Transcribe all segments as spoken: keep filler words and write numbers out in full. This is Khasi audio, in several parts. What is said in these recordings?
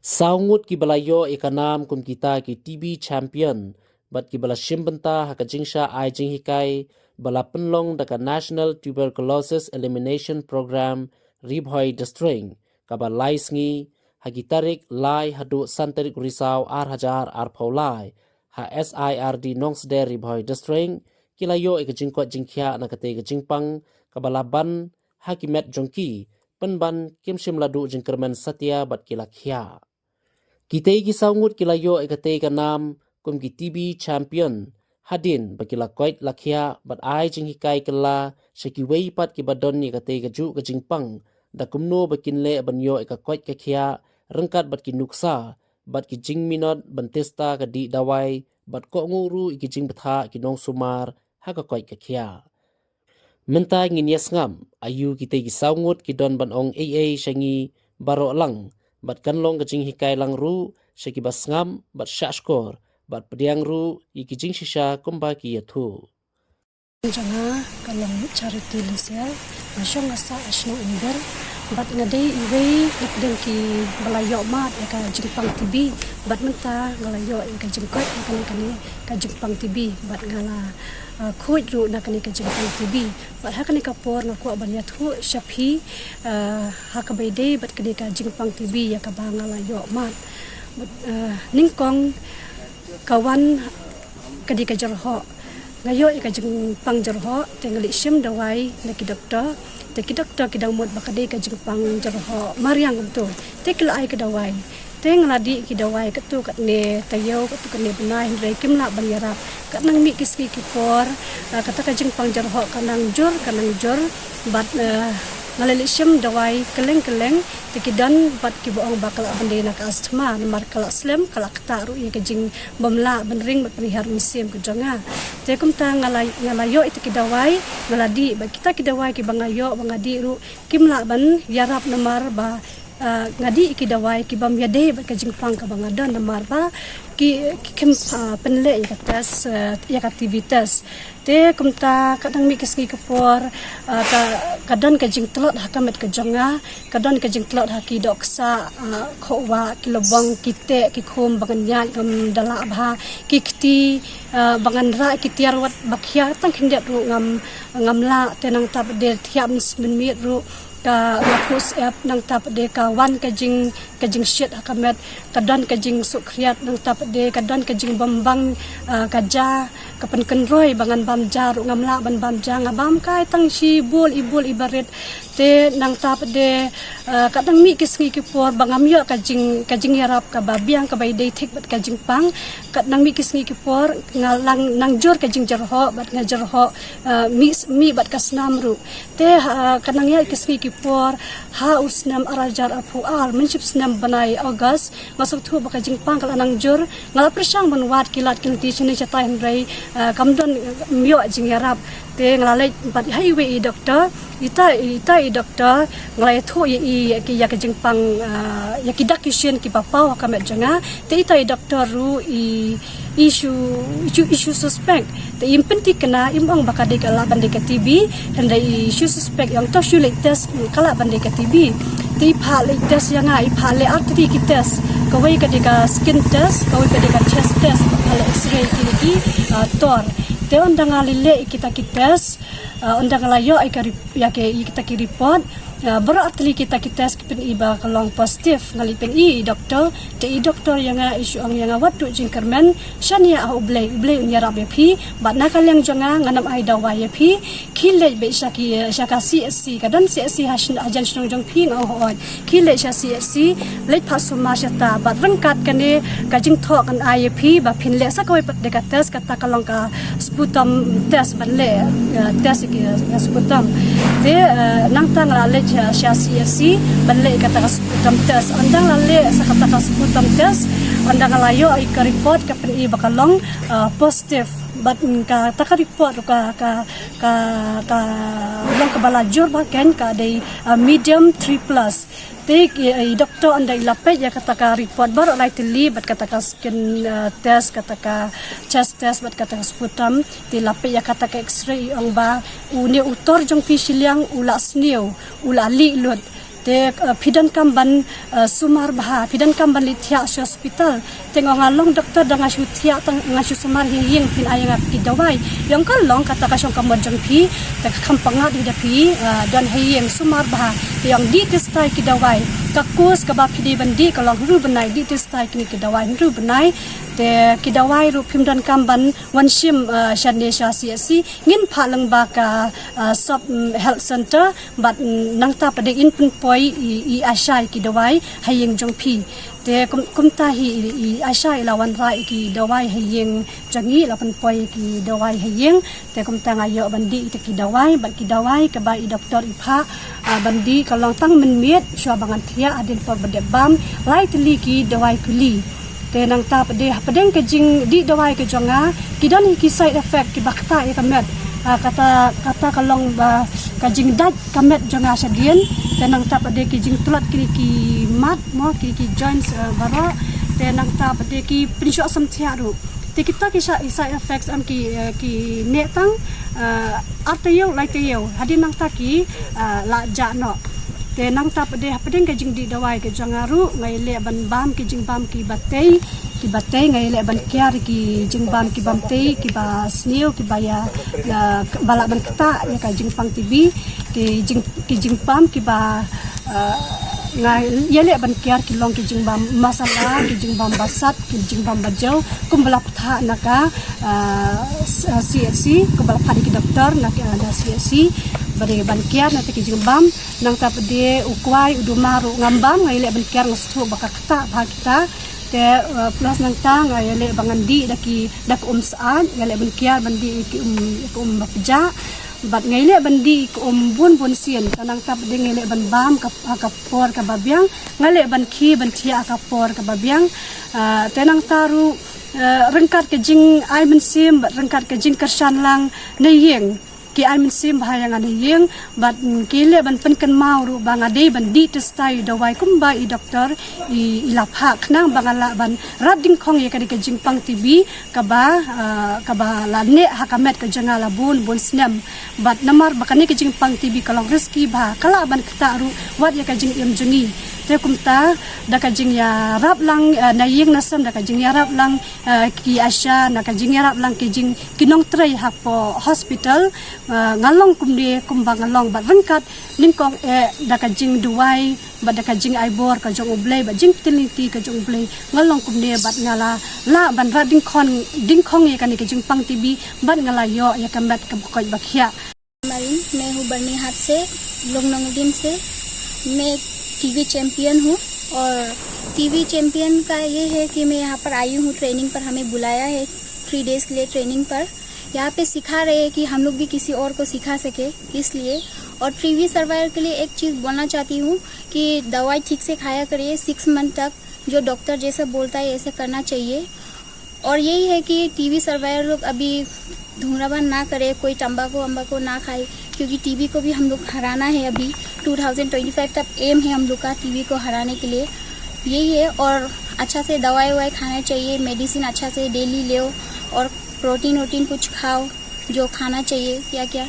Saw ngut kiba la ïoh ïa ka nam kum kita ki T B champion bad kiba la shim bynta ha ka jingshah ai jinghikai ba la pynlong da ka National Tuberculosis Elimination Program Ri Bhoi District, kaba lai sngi, ha ki tarik lai haduh san tarik Risaw ar hajar arphew lai, ha S I R D Nongsder Ri Bhoi District, ki la ïoh ïa ka jingkoit jingkhiah na katei ka jingpang kaba la ban ha ki met jong ki, pynban kim shym la duh jingkyrmen satia bad ki la khiah. Kitei ki saw ngut ki la ïoh ïa katei ka nam kum ki T B champion hadien ba ki la koit la khiah bad ai jinghikai kylla sha kiwei pat kiba don ïa katei kajuh ka jingpang, da kumno ba kin leh ban ïoh ïa ka koit ka khiah ryngkat bad ki nuksa bad ki jingminot ban testa ka dih dawai bad kohnguh ruh ïa ki jingbthah ki nongsumar ha ka koit ka khiah. Mynta ngin ïa sngap aïu kitei ki saw ngut ki don ban ong ei ei sha ngi baroh lang, bad kan long ka jinghikai lang ruh sha kiba sngap bad shahshkor, bad pdiang ruh ïa ki jingshisha kumba ki ïathuh. Jong nga ka long Charity Lynsial, nga shong nga sah ha shnong Imber, bad nga dei iwei na pdeng kiba la ïoh mad ïa ka jingpang T B, bad mynta nga la ïoh ïa ka jingkoit ïa kane kane ka jingpang T B, bad nga la, ah, khuid ruh na kane ka jingpang T B. Bad ha kane ka por nga kwah ban ïathuh sha phi, ah, ha kaba ïadei bad kane ka jingpang T B ïa kaba nga la ïoh mad. Bad, ah, nyngkong ka wan ka dei ka jyrhoh. Nga ïoh ïa ka jingpang jyrhoh, te nga leit shim dawai na ki doktor. Te ki doktor ki dang mut ba ka dei ka jingpang jyrhoh mariang kumto. Te ki la ai ka dawai. Te nga la dih ki dawai katto katne taïew, katto katne bnai, hynrei kim lah ban ïarap. Ka nang mih ki sngi ki por, ah, kata ka jingpang jyrhoh ka nang jur, ka nang jur. Bad, ah, nga la leit shim dawai kylleng kylleng. Te ki don bad kiba ong ba ka lah ban dei na ka asthma, namar ka lah slem, ka lah ktah ruh ïa ka jingbymlah bynring bad pynhiar mynsiem ka jong nga. Te kumta nga la, nga la ïoh ïa kita ki dawai, nga la dih, bad kita ki dawai kiba nga ïoh ba nga dih ruh kim lah ban ïarap namar ba, ah, nga dih ïa ki dawai ki bym ïadei bad ka jingpang kaba nga don namar ba ki, ki, kim, ah, pynleh ïa ka test, ah, ïa ka T B test. Te kumta ka dang mih ki sngi ki por, ah, ka, ka don ka jingtlot ha ka met ka jong nga, ka don ka jingtlot ha ki dohksah, ah, khohwah, ki lbong, ki teh, ki khum ba ngan ïaid ngam da lah bha, ki kti, ah, ba ngan rah ki tiar wat ba khia tang khyndiat ruh ngam, ngam lah, te nangta pat de thiah mynmiet ruh ka, nga khuh syep, nangta pat de ka wan ka jing, ka jingshit ha ka met, ka don ka jingsuk khriat, nangta pat de ka don ka jingbym bang, ah, ka ja, ka pynkynroi ba ngan bam ja ruh ngam lah ban bam ja, nga bam kai tang shi bul i bul i barit. Te nangta pat de, ah, ka dang mih ki sngi ki por ba ngam ïoh ka jing, ka jingïarap kaba biang kaba ïadei thik bad ka jingpang. Ka dang mih ki sngi ki por nga la nang jur ka jingjyrhoh bad nga jyrhoh, ah, mih, mih bad ka snam ruh. Te, ah, ka nang ïaid ki sngi ki por, ha u snem ar hajar arphew ar, mynship snem bnai August, nga sngewthuh ba ka jingpang ka la nang jur, nga la pyrshang ban wad ki lad ki lynti shane shatai hynrei, ah, kam don, ym ïoh jingïarap. Te nga la leit bad ha iwei i doktor, ita, ita i doktor, nga la ïathuh ïa i, ïa ki, ïa ka jingpang, ah, ïa ki dak ki shin kiba paw ha ka met jong nga. Te ita i doktor ruh i, i shu, i shu, i shu suspect. Te im pynthikna, im ong ba ka dei ka lah ban dei ka T B, hynrei i shu suspect, i ong to shu leit test, ka lah ban dei ka T B. Te i phah leit test ïa nga, i phah leh artylli ki test. Kawei ka dei ka skin test, kawei ka dei ka chest test, phah leh X-ray ki, ki, ah, tor. Te ynda nga leit leh ïa kita ki test, ah, ynda nga la ïoh ïa ka rep-, ïa ki, ïa kita ki report, ah, baroh artylli kita ki test ki pyni ba ka long positive. Nga leit pyni i doktor, te i doktor ïa nga i shu ong ïa nga wat duh jingkyrmen, shaniah ha U Blei, U Blei un ïarap ïa phi, bad na ka liang jong nga ngan ym ai dawai ïa phi, khie leit beit sha ki, sha ka C H C, ka don C H C ha shnong, hajan shnong jong phi nga ong hooid. Khie leit sha C H C, leit phah sumar shata, bad ryngkat kane ka jingthoh ngan ai ïa phi ba phin leh sa kawei pat de ka test, kata ka long ka sputum test ban leh, eh, test ïa ki, eh, sputum. Te, eh, nangta nga la leit sha, sha C H C ban leh kata ka sputum test. Ynda nga la leh sa kata ka sputum test, ynda nga la ïoh ïa ka report ka pyni ba ka long, eh, positive. Bad, mm, kata ka report ruh ka, ka, ka, ka long kaba la jur bha keiñ, ka dei, eh, medium three plus. Te i, i doktor ynda i la peit ïa kata ka report baroh lai tylli bad kata ka skin, eh, test, kata ka chest test bad kata ka sputum, te i la peit ïa kata ka X-ray i ong ba une u tor jong phi shiliang u la sniew, u la lieh lut. Te uh, phi donkam ban uh, sumar bha, phi donkam ban leit thiah sha hospital. Te nga ong nga long doktor da nga shu thiah tang nga shu sumar hi ïing, phin ai ïa nga ki dawai. Ïa ong ka long kata ka shong ka mot jong phi. Te ka kham pyngngad hi da phi uh, don hi ïing, sumar bha. Te ïa ong dih te stai ki dawai. Ka course kaba phi dei ban dih ka long hynriew bnai, dih te stai kine ki dawai hynriew bnai. Te ki dawai ruh phim donkam ban wan shim uh, shane sha CHC. Ngin phah lyngba ka uh, sub mm, health center. Bad mm, nangta pat de in pynpoi i, i ASHA ïa ki dawai ha ïing jong phi. Te kum, kumta hi i, i ASHA i la wanrah ïa ki dawai ha ïing jong ngi, i la pynpoi ïa ki dawai ha ïing. Te kumta nga ïoh ban dih ïa ki dawai, bad ki dawai kaba i doktor i phah uh, ban dih ka long tang mynmiet shuwa ba ngan thiah, hadien por ba dep bam lai tylli ki dawai kuli. Te nangta pat de hapdeng ka jingdih dawai ka jong nga ki don hi ki side effect kiba ktah ïa ka met. Ah, kata kata ka long ba ka jingdait ka met jong nga shadien. Te nangta pat de ki jingtlot kine ki mat mo, kine ki joints uh, baroh. Te nangta pat de ki pynshoh samthiah ruh. Te kita ki sha- side effects em ki uh, ki neh tang uh, ar taïew lai taïew, hadien nangta ki uh, la jah noh. Te nangta pat de hapdeng ka jingdih dawai ka jong nga ruh nga ïaleh ban bam ki jingbam kiba tei, kiba tei, nga ïaleh ban kiar ki jingbam ki bam tei, kiba sniew, kiba ïa, ïa ba lah ban ktah ïa ka jingpang TB. Ki jing ki jingbam kiba uh, nga ïaleh ban kiar ki long ki jingbam masala, ki jingbam ba sat, ki jingbam ba jew, kumba la phah na ka uh, CHC, kumba la phah da ki doktor na ka uh, CHC. Ba dei ban kiar na te ki jingbam. Nangta pat de u kwai, u duma ruh ngam bam, nga ïaleh ban kiar, nga sngewthuh ba ka ktah bha kita. Te uh, plus nangta nga ïaleh ba ngan dih da ki, da ka um syaid, nga ïaleh ban kiar ban dih ki um, ki um ba pjah. Bad nga ïaleh ban dih ki um bun bun sien. Te nangta pat de nga ïaleh ban bam ka, ka por kaba biang, nga ïaleh ban khie ban thiah ka por kaba biang. Uh, te nangta ruh uh, ryngkat ka jingai mynsiem bad ryngkat ka jingkyrshan lang na ïing. Ki ai mynsiem bha ïa nga na ïing bad mm, ki leh ban pynkynmaw ruh ba nga dei ban dih te stai dawai kumba i doktor i, i la phah, khnang ba nga lah ban rat dyngkhong ïa kane ka jingpang TB kaba uh, kaba la neh ha ka met ka jong nga la bun bun snem. Bad namar ba kane ka jingpang TB ka long risky bha, ka lah ban ktah ruh wat ïa ka jingim jong ngi. Te kumta da ka jingïarap lang uh, na ïing na sem, da ka jingïarap lang uh, ki ASHA, na ka jingïarap lang ki jing ki nongtrei hapoh hospital, uh, nga long kumne kumba nga long bad ryngkat nyngkong eh da ka jingduwai bad da ka jingai bor ka jong U Blei bad jingpyni ka jong U Blei, nga long kumne bad nga la lah ban rat dyngkhong, dyngkhong ïa kane ka jingpang TB bad nga la ïoh ïa ka met kaba koit ba khiah. मैं हूँ बरनीहाट से, लोंगनोंगडिम से। मैं टीवी चैंपियन हूँ और टीवी चैंपियन का ये है कि मैं यहाँ पर आई हूँ ट्रेनिंग पर, हमें बुलाया है थ्री डेज के लिए ट्रेनिंग पर। यहाँ पे सिखा रहे हैं कि हम लोग भी किसी और को सिखा सके, इसलिए। और टीवी सर्वाइवर के लिए एक चीज़ बोलना चाहती हूँ कि दवाई ठीक से खाया करिए सिक्स मंथ तक, जो डॉक्टर जैसा बोलता है ऐसे करना चाहिए। और यही है कि टीवी सर्वाइवर लोग अभी धूम्रपान ना करे, कोई तंबाकू वंबाकू ना खाए, क्योंकि टीवी को भी हम लोग हराना है। अभी ट्वेंटी ट्वेंटी फ़ाइव तक एम है हम लोग का टीवी को हराने के लिए, यही है। और अच्छा से दवाई ववाई खाना चाहिए, मेडिसिन अच्छा से डेली लो और प्रोटीन वोटीन कुछ खाओ जो खाना चाहिए, क्या क्या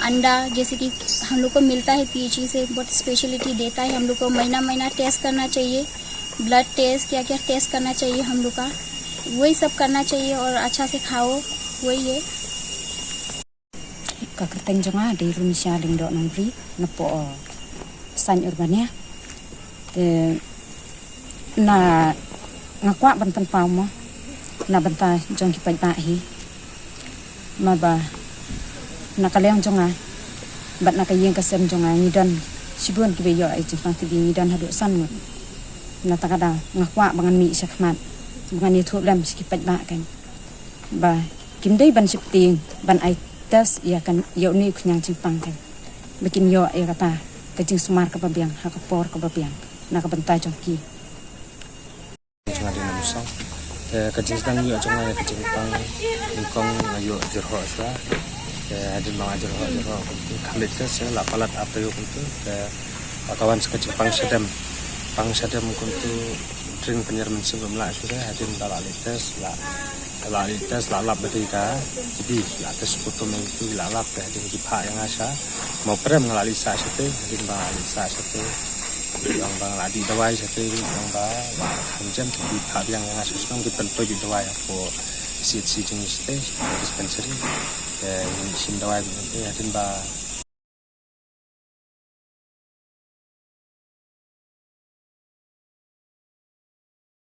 अंडा जैसे कि हम लोग को मिलता है पीएचई से, बहुत स्पेशलिटी देता है हम लोग को। महीना महीना टेस्ट करना चाहिए, ब्लड टेस्ट, क्या क्या टेस्ट करना चाहिए हम लोग का, वही सब करना चाहिए और अच्छा से खाओ, वही है। Ka kyrteng jong nga dei Rumisha Lyngdoh Nongbri, napoh Sain Urbania. Te na nga kwah ban pynpaw mo na bynta jong ki paidbah hi. Maba na ka liang jong nga bad na ka ïing ka sem jong nga ngi don shibun kiba ïoh ïa ka jingpang TB, ngi don haduh san ngut. Na ta ka daw nga kwah ba ngan mih sha khmat ba ngan ïathuh lem sha ki paidbah kan ba kim dei ban sheptieng ban ai test ïa kan ïa une u khñiang jingpang kan ba kin ïoh ïa kata ka jingsumar kaba biang ha ka por kaba biang na ka bynta jong ki. Jong nga dei na Musang. Te ka jingsdang ïoh jong nga ïa ka jingpang nyngkong nga ïoh jyrhoh shuwa. Te hadien ba nga jyrhoh jyrhoh kumtu ka leit test ïa la palat ar taïew kumtu. Te ba ka wan sa ka jingpang shadem. Pang shadem kumtu dring pynïar mynsiem ym lah shuh te hadien ba la leit test la la leit test la lap ba dei ka TB, la test sputum ïa ki la lap te hadien ki phah ïa nga sha Mawprem, nga la leit sah shatei hadien ba nga la leit sah shatei. Ong ba la dih dawai shatei, ong ba la kham jem, te ki phah biang ïa nga sha shnong, ki pyntoit dih dawai hapoh C H C jong ngi shatei, dispensary. Te ngin shim dawai bad ngi te hadien ba